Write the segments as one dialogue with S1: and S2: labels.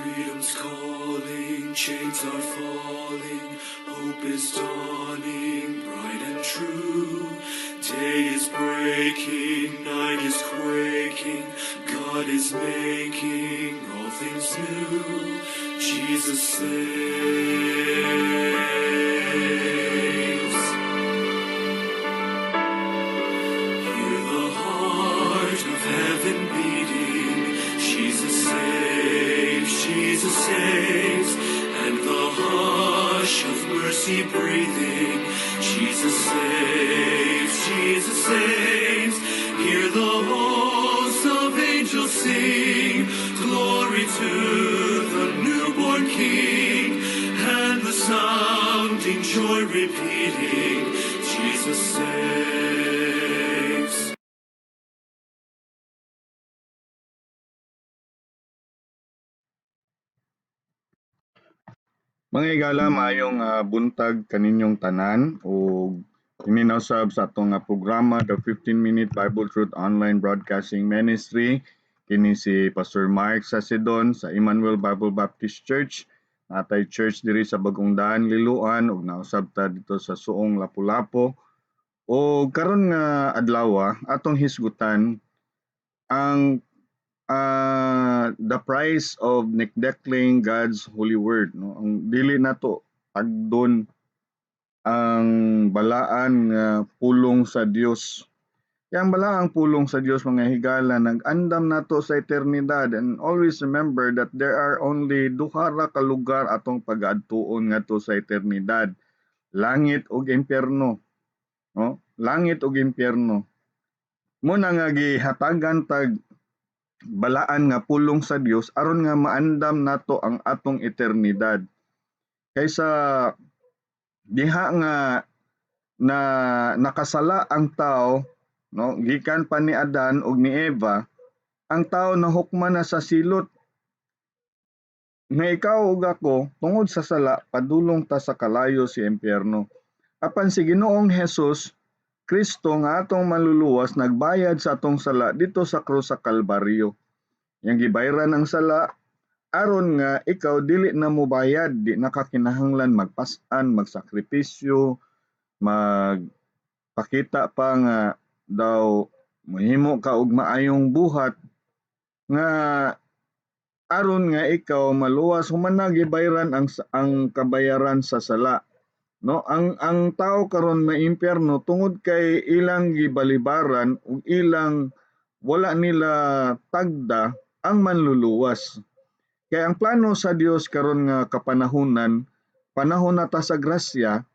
S1: Freedom's calling, chains are falling, hope is dawning, bright and true. Day is breaking, night is quaking, God is making all things new. Jesus saves. Hear the heart of heaven beating. Jesus saves, Jesus saves, and the hush of mercy breathing. Jesus saves, Jesus saves. Hear the hosts of angels sing, glory to the newborn King, and the sounding joy repeating, Jesus saves.
S2: Mga higala, maayong buntag kaninyong tanan ug kini usab sa atong programa, The 15 Minute Bible Truth Online Broadcasting Ministry. Kini si Pastor Mark Sasidon sa Emmanuel Bible Baptist Church. Natay church diri sa Bagong Daan, Liloan, ug nausab ta dito sa Suong, Lapu-Lapu. O karon nga adlaw, atong hisgutan ang the price of neglecting God's holy word, no? Ang dili nato tagdon ang balaan nga pulong sa Dios. Kaya ang balaang pulong sa Dios, mga higala, nag-andam nato sa eternidad, and always remember that there are only duha ra ka lugar atong pagaadtuon ngadto sa eternidad: langit ug impyerno, no? Langit ug impyerno. Muna nga gihatagan tag balaan nga pulong sa Dios aron nga maandam nato ang atong eternidad. Kaysa diha nga na nakasala ang tao, no, gikan pa ni Adan ug ni Eva, ang tao nahukman na sa silot nga ikaw ug ako, tungod sa sala, padulong ta sa kalayo, si impyerno. Apan si Ginoong Hesus Kristo nga atong manluluwas nagbayad sa atong sala dito sa krus sa Kalbaryo. Yang gibayran ang sala aron nga ikaw dili na mobayad, di na ka kinahanglan magpas-an, magsakripisyo, magpakita pa nga daw mohimo ka og maayong buhat nga aron nga ikaw maluwas, human na gibayran ang kabayaran sa sala, no? Ang tao karon maimpyerno tungod kay ilang gibalibaran ug ilang wala nila tagda ang manluluwas. Kay ang plano sa Dios karon nga kapanahunan, panahon na ta sa grasya,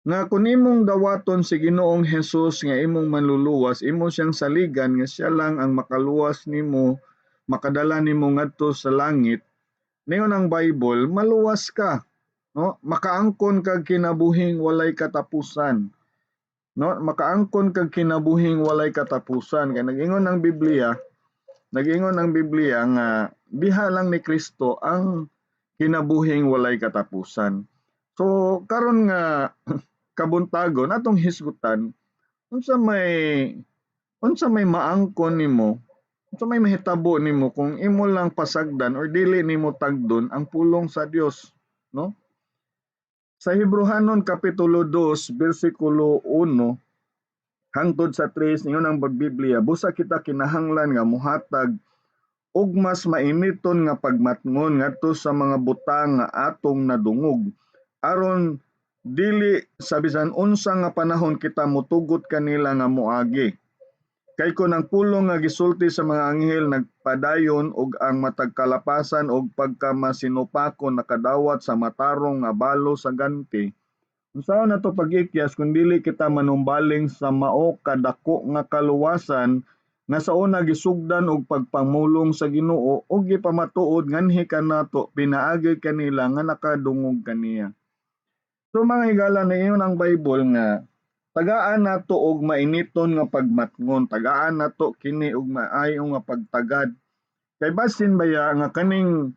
S2: nga kun imong dawaton si Ginoong Hesus nga imong manluluwas, imo siyang saligan nga siya lang ang makaluwas nimo, makadala nimo ngadto sa langit, ningon ang Bible, maluwas ka, no? Makaangkon kag kinabuhing walay katapusan, no? Makaangkon kag kinabuhing walay katapusan, kay nag-ingon ang Biblia nga diha lang ni Kristo ang kinabuhing walay katapusan. So karon nga kabuntagon, atong hisgutan unsa may maangkon nimo, unsa may mahitabo nimo kung imo lang pasagdan or dili nimo tagdon ang pulong sa Dios, no? Sa Hebreohanon kapitulo 2 bersikulo 1 hangtod sa 3, ingon ang Biblia, "Busa kita kinahanglan nga mohatag og mas mainiton nga pagmatngon ngadto sa mga butang nga atong nadungog, aron dili sa bisan unsa nga panahon kita motugot kanila nga moagi. Kay kon ang pulong nga gisulti sa mga anghel nagpadayon ug ang matag kalapasan og pagkamasinupakon nakadawat sa matarong nga balo sa ganti, unsaon nato pag-ikyas kung dili kita manumbaling sa mao kadako nga kaluwasan nga sa una gisugdan og pagpamulong sa Ginoo ug gipamatuod nganhi kanato pinaagi kanila nga nakadungog kaniya?" So mga higala, niingon ang Bible nga tagaan nato og mainiton nga pagmatngon, tagaan nato kini og maayo nga pagtagad. Kay basin baya nga kaning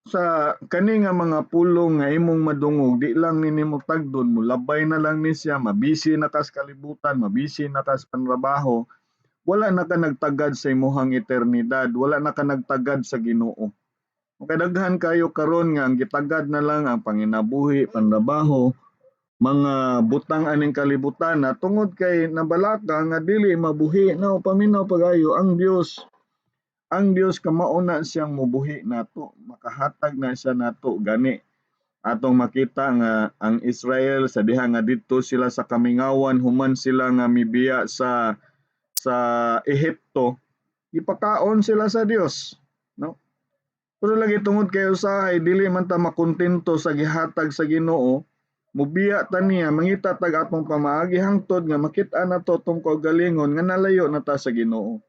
S2: sa kani nga mga pulong nga imong madungog, di lang ni nimo tagdon, mulabay na lang ni siya, mabisi na kas kalibutan, mabisi na kas panrabaho, wala na ka nagtagad sa imuhang eternidad, wala na ka nagtagad sa Ginoo. Kadaghan kayo karon nga ang gitagad na lang ang panginabuhi, panrabaho, mga butang aning kalibutan na tungod kay nabalaka nga dili mabuhi. Now, paminaw pagayo ang Dios. Ang Dios kamao na siyang mubuhi nato, makahatag na siya nato. Gani atong makita nga ang Israel sa diha nga didto sila sa kamingawan, human sila nga mibiya sa Ehipto, gipakaon sila sa Dios, no? Pero lagi tungod kay usahay dili man ta makontento sa gihatag sa Ginoo, mubiya ta niya, mangita tag atong pamaagi hangtod nga makit-an nato atong kaugalingon nga nalayo na ta sa Ginoo.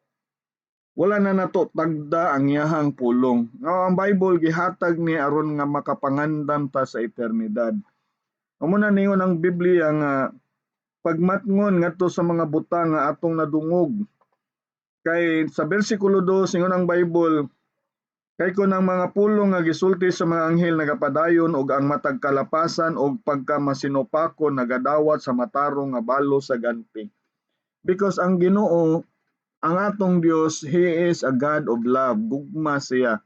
S2: Wala na nato tagda ang iyahang pulong. Nga ang Bible gihatag ni aron nga makapangandam ta sa eternidad. Amo na ningon ang Biblia nga pagmatngon ngadto sa mga butang nga atong nadungog. Kay sa bersikulo 2, ingon ang Bible, kay kon ang mga pulong nga gisulti sa mga anghel nagapadayon ug ang matag kalapasan og pagkamasinupakon nagadawat sa matarong nga balo sa ganti. Because ang Ginoo, ang atong Dios, He is a God of love, gugma siya.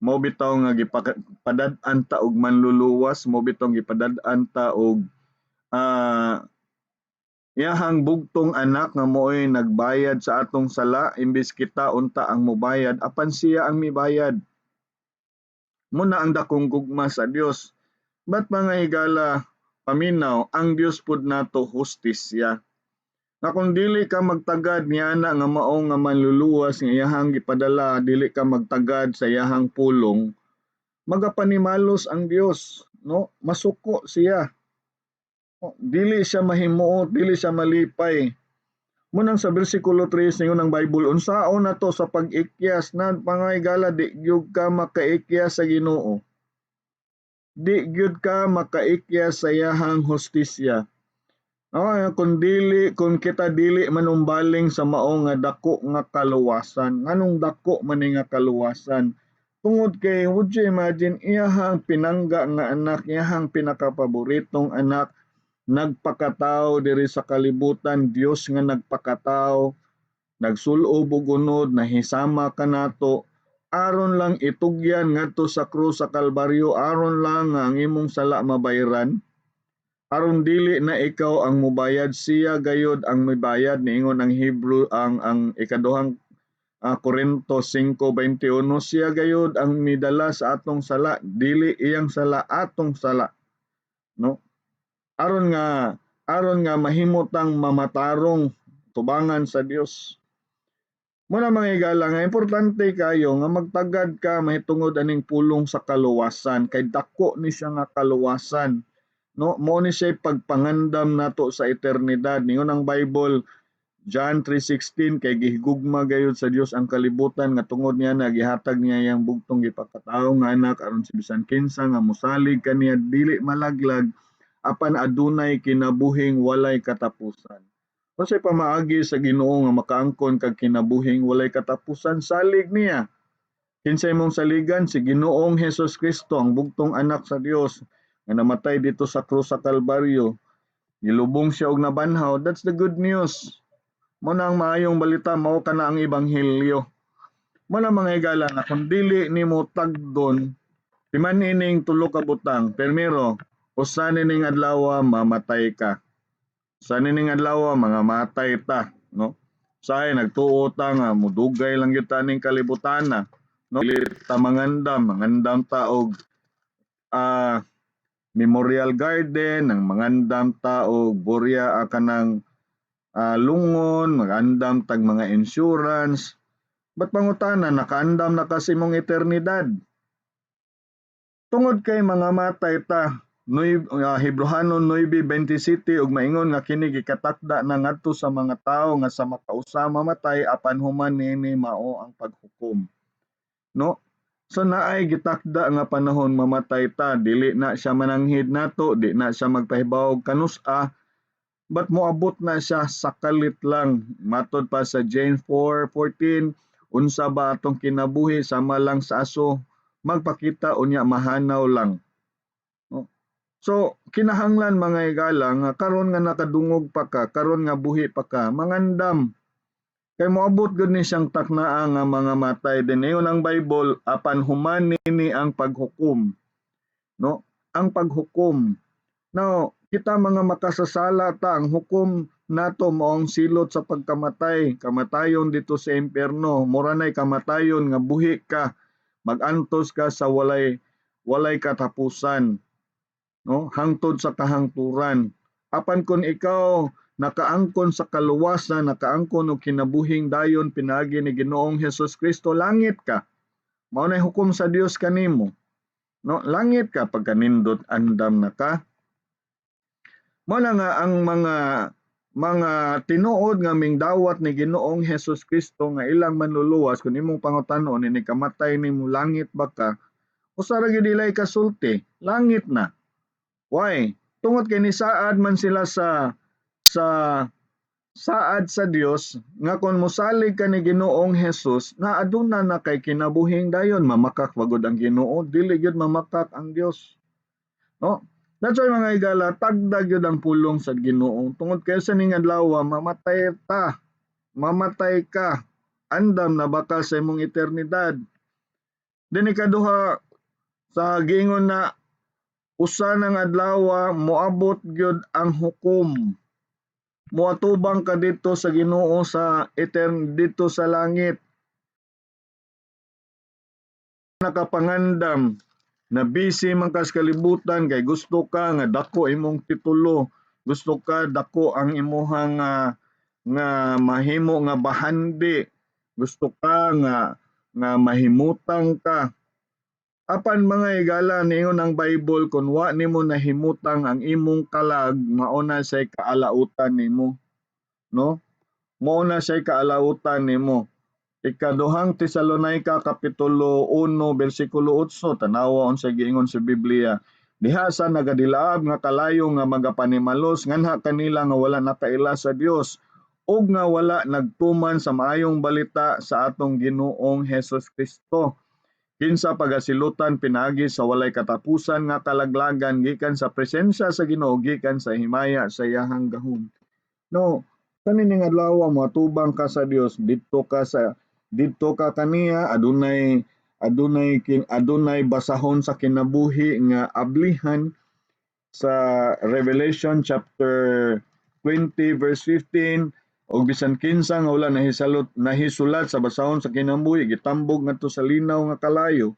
S2: Mao bitaw nga gipadad-an ta og manluluwas, mao bitaw gipadad-an ta og iyahang bugtong anak nga mo'y nagbayad sa atong sala, imbis kita unta ang mobayad, apan siya ang mibayad. Muna ang dakong gugma sa Dios. But mga higala, paminaw, ang Dios pud nato hustisya. Nga kung dili ka magtagad niana nga mao nga manluluwas nga iyahang gipadala, dili ka magtagad sa iyahang pulong, magapanimalos ang Dios, no? Masuko siya. Dili siya mahimuot, dili siya malipay. Munang sa bersikulo 3 ningon ang Bible, unsaon nato sa pag-ikyas na pangayigala, di gyud ka makaikyas sa Ginoo. Di gyud ka makaikyas sa iyahang hustisya. Kung dili, kung kita dili manumbaling sa mao nga dako nga kaluwasan. Nganong dako man ni nga kaluwasan? Tungod kay, would you imagine, iyahang pinangga nga anak, iyahang pinakapaboritong anak, nagpakatao diri sa kalibutan, Dios nga nagpakatao, nagsulob og unod, nahisama kanato, aron lang itugyan ngadto sa krus sa Kalbaryo, aron lang nga ang imong sala mabayran, aron dili na ikaw ang mubayad, siya gayod ang mibayad. Niingon ang Hebrew, ang ikaduhang Korinto 5:21, siya gayod ang midala sa atong sala, dili iyang sala, atong sala, no? Aron nga mahimutang mamatarong tubangan sa Dios. Muna mga higala nga importante kayo nga magtagad ka mahitungod aning pulong sa kaluwasan, kay dako ni siya nga kaluwasan, no? Mo ni siya pagpangandam nato sa eternidad. Ningon ang Bible, John 3:16, kay gihigugma gayud sa Dios ang kalibutan nga tungod niya na gihatag niya iyang bugtong gipakatawo nga anak, aron si bisan kinsa nga mosalig kaniya dili malaglag apan adunay kinabuhing walay katapusan. Unsay pamaagi sa Ginoo nga makaangkon kag kinabuhing walay katapusan? Salig niya. Kinsay mong saligan? Si Ginoong Hesus Kristo, ang bugtong anak sa Dios nga namatay dito sa krus sa Kalbaryo. Gilubong siya og nabanhaw. That's the good news. Mo na ang maayong balita, mao kana ang ebanghelyo. Mo na mga higala na kung dili nimo tagdon, timan ining tulo ka butang. Primero, usa nining adlaw mamatay ka. Usa nining adlaw mga matay ta, no? Usahay nagtuo ta nga mudugay lang gyud ta ning kalibutan na, no? Dili ta mangandam, mangandam ta og memorial garden, ang mangandam ta og borya, kanang lungon, magandam tag mga insurance. But pangutana, nakaandam na kasi mong eternidad? Tungod kay mga matay ta, Hebrohanon 9:27 ug maingon nga kini gikatakda na ngadto sa mga tawo nga sa makausa mamatay, apan human niini mao ang paghukom. No? So naay gitakda nga panahon mamatay ta, dili na siya mananghid nato, di na siya magpahibaw kanus-a, but moabot na siya sa kalit lang. Matod pa sa James 4:14, unsa ba atong kinabuhi, sama lang sa aso, magpakita unya mahanaw lang. So kinahanglan mga higala nga karon nga nakadungog pa ka, karon nga buhi pa ka, mangandam. Kay moabot gud ni siyang taknaa nga mga matay din. Ingon ang Bible, apan human nini ang paghukom. No? Ang paghukom. Now, kita mga makasasala ta, ang hukom nato mao ang silot sa pagkamatay, kamatayon dito sa impyerno, mura nay kamatayon nga buhi ka, magantos ka sa walay katapusan, no? Hangtod sa kahangturan. Apan kung ikaw nakaangkon sa kaluwasan, nakaangkon og kinabuhing dayon pinaagi ni Ginoong Hesus Kristo, langit ka. Mao nay hukom sa Dios kanimo. No, langit ka pagkanindot, andam na ka. Mao na nga ang mga tinuod nga mingdawat ni Ginoong Hesus Kristo nga ilang manluluwas, kung imong pangutanon ini kamatay nimo, langit ba ka? Usa ra gyud ilay kasulti, langit na. Why? Tungod kay nisaad man sila sa saad sa Dios nga kung mosalig ka ni Ginoong Hesus na aduna na kay kinabuhing dayon. Mamakak wagod ang Ginoo? Dili gyud mamakak ang Dios, no? That's why, mga higala, tagda gyud ang pulong sa Ginoo tungod kay sa ning adlaw mamatay ta, mamatay ka, andam na baka sa imong eternidad. Then ikaduha, sa giingon na usa nang adlaw moabot gyud ang hukom, moatubang ka dito sa Ginoo sa etern dito sa langit. Nakapangandam na busy man ka sa kalibutan kay gusto ka nga dako imong titulo, gusto ka dako ang imuhang nga mahimo nga bahandi, gusto ka nga mahimutang ka. Apan, mga higala, niingon ang Bible, kung wa nimo nahimutang ang imong kalag, mao na say kaalautan nimo, no? Mao na say kaalautan nimo. Ikaduhang Tesalonica kapitulo 1 bersikulo 8, tanawa unsa giingon sa Biblia. Diha sa nagadilaab nga kalayo nga magapanimalos nganha kanila nga wala nakaila sa Dios ug nga wala nagtuman sa maayong balita sa atong Ginoong Hesus Kristo, kinsa pagasilutan pinaagi sa walay katapusan nga kalaglagan gikan sa presensya sa Ginoo, gikan sa himaya sa iyahang gahom. No, kani ning adlaw moatubang ka sa Dios, didto ka kaniya, adunay basahon sa kinabuhi nga ablihan sa Revelation chapter 20 verse 15, og bisan kinsa nga wala nahisulat sa basahon sa kinabuhi gitambog ngadto sa linaw nga kalayo.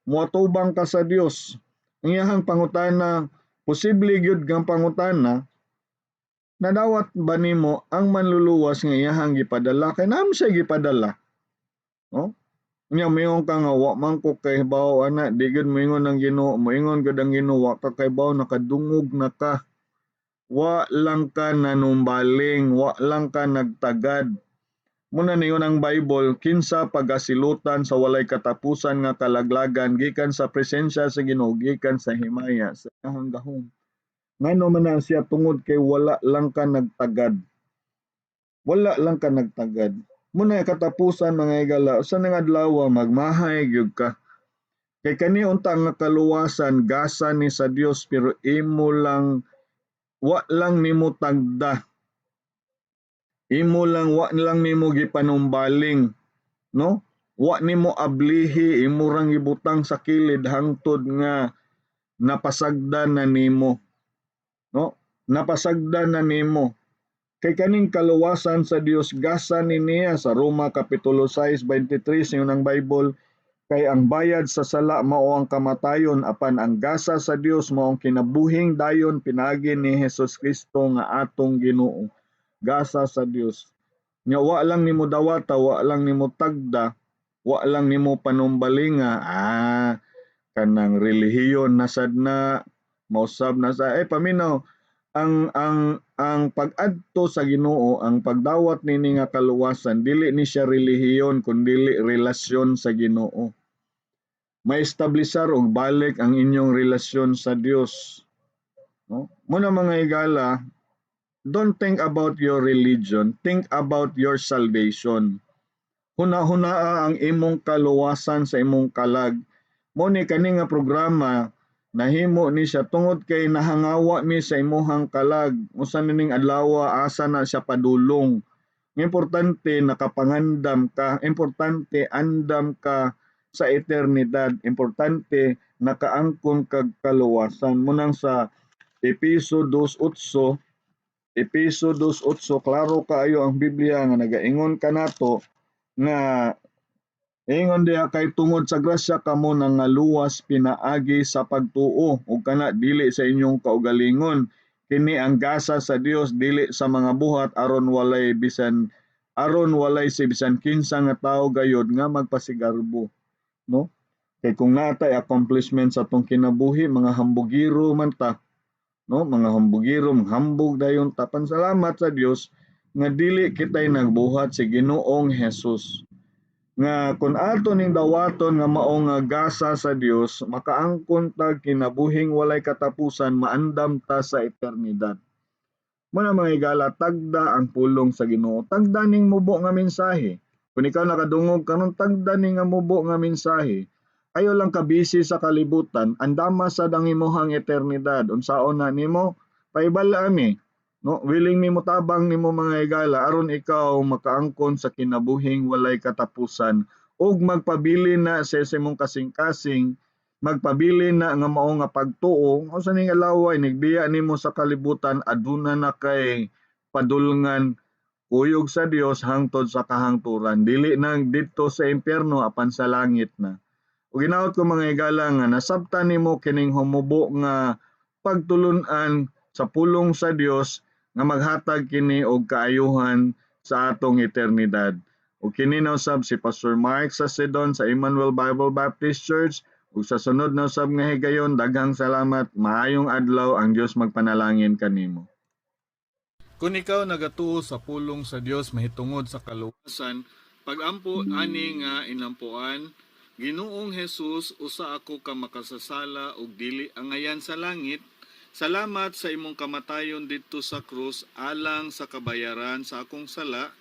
S2: Moatubang ka sa Dios. Ang iyahang pangutana, posible gyud nga pangutana, nadawat ba nimo ang manluluwas nga iyahang gipadala? Kay naa man siya gipadala, no? Nya moingon ka nga wa man ko kahibaw ana, di gyud moingon ang Ginoo, moingon gyud ang Ginoo, wa ka kahibaw, nakadungog na ka. Wa lang ka nanumbaling, wa lang ka nagtagad. Muna niyon ang Bible, kinsa pagasilutan sa walay katapusan nga kalaglagan gikan sa presensya sa Ginoo, gikan sa himaya sa iyahang gahom. Ngano man na siya? Tungod kay wala lang ka nagtagad. Wala lang ka nagtagad. Muna katapusan, mga higala, usa nang adlaw magmahay gyud ka. Kay kani unta nga kaluwasan, gasa ni sa Dios, pero imo lang, wa lang nimo tagda. Imo lang, wa lang nimo gipanumbaling, no? Wa nimo ablihi, imo rang gibutang sa kilid hangtod nga napasagdan na nimo. No? Napasagdan na nimo. Kay kaning kaluwasan sa Dios, gasa ni niya. Sa Roma kapitulo 6:23, ingon ang Bible, kay ang bayad sa sala mao ang kamatayon, apan ang gasa sa Dios mao ang kinabuhing dayon pinaagi ni Hesus Kristo nga atong Ginoo. Gasa sa Dios. Nya wa lang nimo dawata, wa lang nimo tagda, wa lang nimo panumbalinga, kanang relihiyon na sad na mausab na sa paminaw ang pag-adto sa Ginoo, ang pagdawat nini nga kaluwasan, dili ni siya relihiyon kundili relasyon sa Ginoo. Maestablisar og balik ang inyong relasyon sa Dios. No? Muna, mga higala, don't think about your religion, think about your salvation. Huna-hunaa ang imong kaluwasan sa imong kalag. Mo ni kani nga programa nahimo ni siya tungod kay nahangawa mi sa imuhang kalag. Usa nining adlaw, asa na siya padulong? Importante nakapangandam ka, importante andam ka sa eternidad, importante nakaangkon kag kaluwasan. Munang sa Episo 2:8, Episo 2:8, klaro kaayo ang Biblia nga nagaingon kanato nga ingon diha kay tungod sa grasya kamo nangaluwas pinaagi sa pagtuo ug kana dili sa inyong kaugalingon, kini ang gasa sa Dios dili sa mga buhat aron walay si bisan kinsa nga tawo gayod nga magpasigarbo, no? Kay kung natay accomplishment sa atong kinabuhi, mga hambugiro man ta, no? Mga hambugiro, hambog dayon ta. Salamat sa Dios nga dili kitay nagbuhat si Ginoong Hesus. Nga kun ato ning dawaton nga mao nga gasa sa Dios, makaangkon ta kinabuhing walay katapusan, maandam ta sa eternidad. Muna mga higala, tagda ang pulong sa Ginoo. Tagda ning mubo nga mensahe. Kung ikaw nakadungog karon, tagda ning nga mubo nga mensahe. Ayo lang ka busy sa kalibutan, andama sad ang imuhang eternidad. Unsaon na nimo? Paibala mi. No, willing mi motabang nimo mga higala aron ikaw makaangkon sa kinabuhing walay katapusan ug magpabilin na sa imong kasing-kasing, magpabilin na nga mao nga pagtuo. Usa ning alaway nigbiya nimo sa kalibutan, aduna na kay padulngan kuyog sa Dios hangtod sa kahangturan, dili na didto sa impyerno apan sa langit na. Ug ginaot ko mga higala nga nasabtan nimo kining humubo nga pagtulun-an sa pulong sa Dios nga maghatag kini og kaayuhan sa atong eternidad. Ug kini na usab si Pastor Mark Sacedon sa Emmanuel Bible Baptist Church. Ug sa sunod na usab nga higayon, daghang salamat, maayong adlaw, ang Dios magpanalangin kanimo. Kung ikaw nagatuo sa pulong sa Dios mahitungod sa kaluwasan, pagampo ani nga inampuan, Ginoong Hesus, usa ako ka makasasala ug dili angayan sa langit. Salamat sa imong kamatayon didto sa krus alang sa kabayaran sa akong sala.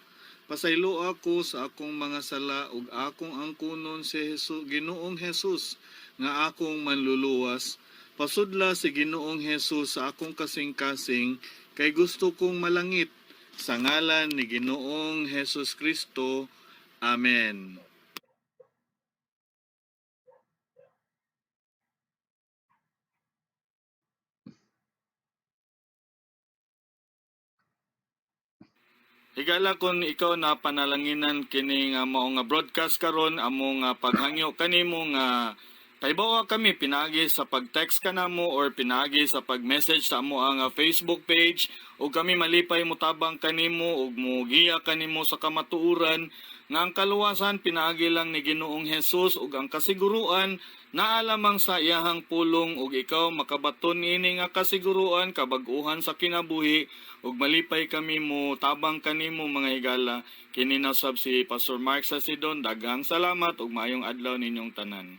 S2: Pasaylo ako sa akong mga sala ug akong angkunon si Jesus, Ginoong Hesus nga akong manluluwas. Pasudla si Ginoong Hesus sa akong kasing-kasing kay gusto kong malangit. Sa ngalan ni Ginoong Hesus Kristo. Amen. Higala, kung ikaw na panalanginan kini nga mao nga broadcast karon, amo nga paghangyo kanimo nga paibawa kami pinaagi sa pag-text kanamo or pinaagi sa pag-message sa amo ang Facebook page, ug kami malipay motabang kanimo ug mogiya kanimo sa kamatuoran nga ang kaluwasan pinaagi lang ni Ginoong Hesus ug ang kasiguruan naa lamang sa iyahang pulong, ug ikaw makabaton ini nga kasiguruan kabag-uhan sa kinabuhi, ug malipay kami mo tabang kanimo mga higala. Kini na sab si Pastor Mark Sasidon. Daghang salamat ug maayong adlaw ninyong tanan.